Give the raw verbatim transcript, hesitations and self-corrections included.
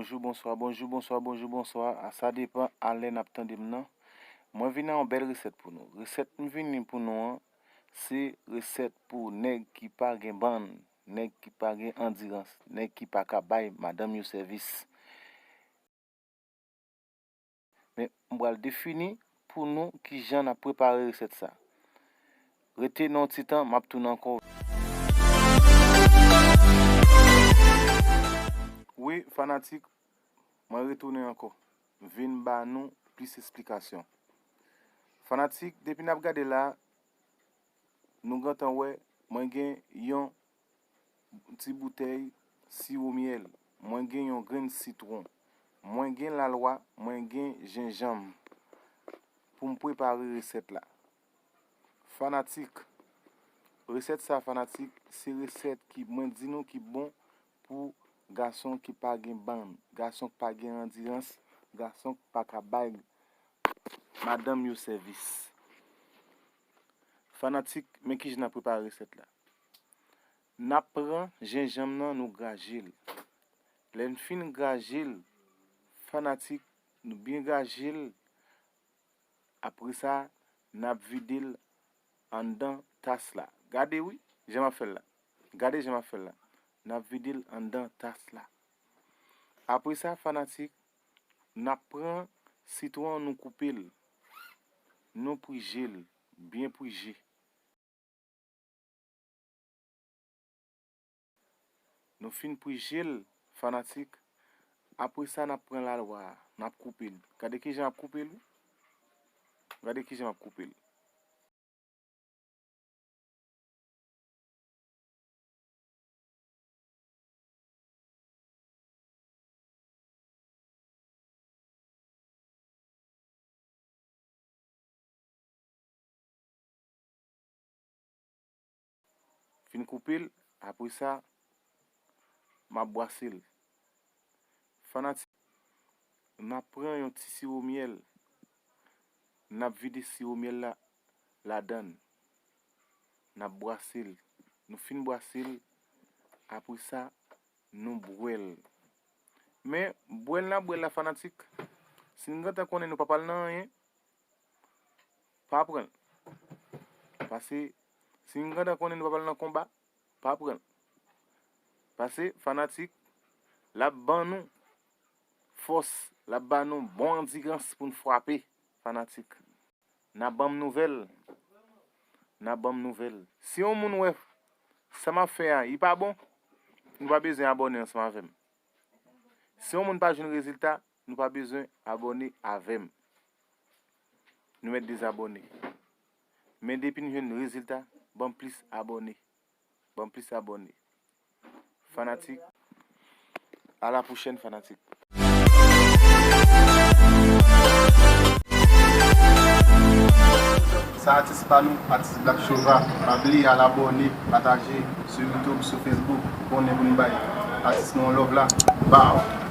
Bonjou, bonswa, bonjou, bonswa, bonjou, bonswa. A, sa depann a lè n ap tande m nan. Mwen vin ak yon bèl resèt pou nou. Resèt m vini pou nou an, se resèt pou nèg ki pa gen bann, nèg ki pa gen andirans, nèg ki pa ka bay madanm yo sèvis. Men, m pral defini pou nou kijan n ap prepare resèt sa. Rete nan yon ti tan, m ap tounen ankò. Wi, fanatik, mwen retounen ankò. Vin ba nou plis esplikasyon. Fanatik, depi n ap gade la, nou gentan wè, mwen gen yon ti boutèy siwo myèl, mwen gen yon grenn sitwon, mwen gen lalwa, mwen gen jenjanm pou m prepare resèt la. Fanatik, resèt sa, fanatik, se resèt ki, mwen di nou, ki bon pou gason ki pa gen bann, gason ki pa gen andirans, gason ki pa ka bay madanm yo sèvis. Fanatik, men kijan n ap prepare resèt la. N ap pran jenjanm nan, nou graje l. Lè n fin graje l, fanatik, nou byen graje l. Apre sa, n ap vide l anndan tas la. Gade wi, jan m ap fè l la. Gade jan m ap fè l la. N ap vide l anndan tas la. Apre sa, fanatik, n ap pran sitwon an, nou koupe l. Nou prije l, byen prije. Nou fin prije l, fanatik. Apre sa, n ap pran lalwa a, n ap koupe l. Gade kijan m ap koupe l, wi. Gade kijan m ap koupe l. Fin koupe l, apre sa, m ap bwase l. Fanatik, n ap pran yon ti siwo myèl, n ap vide siwo myèl la ladan l. N ap bwase l. Nou fin bwase l, apre sa, nou bwè l. Men, bwè l n ap bwè l la, fanatik, si n gentan konnen nou pa pral nan anyen, pa pran l. Pase, si n gentan konnen nou pa pral nan konba, pa pran l. Pase, fanatik, l ap ban nou fòs, l ap ban nou bon andirans pou n frape, fanatik. N ap ban m nouvèl. N ap ban m nouvèl. Si yon moun wè sa m ap fè a, li pa bon, nou pa bezwen abòne ansanm avè m. Si yon moun pa jwenn rezilta, nou pa bezwen abòne avè m. Nou mèt dezabòne. Men depi n jwenn rezilta, ban m plis abòne. Ban m plis abòne. Fanatik, a la pwochèn, fanatik. Sa atis pa nou, atis Black Chova. Pa bliye al abòne, pataje sou YouTube, sou Facebook. Konnen pou n bay atis nou yon love la. Bow!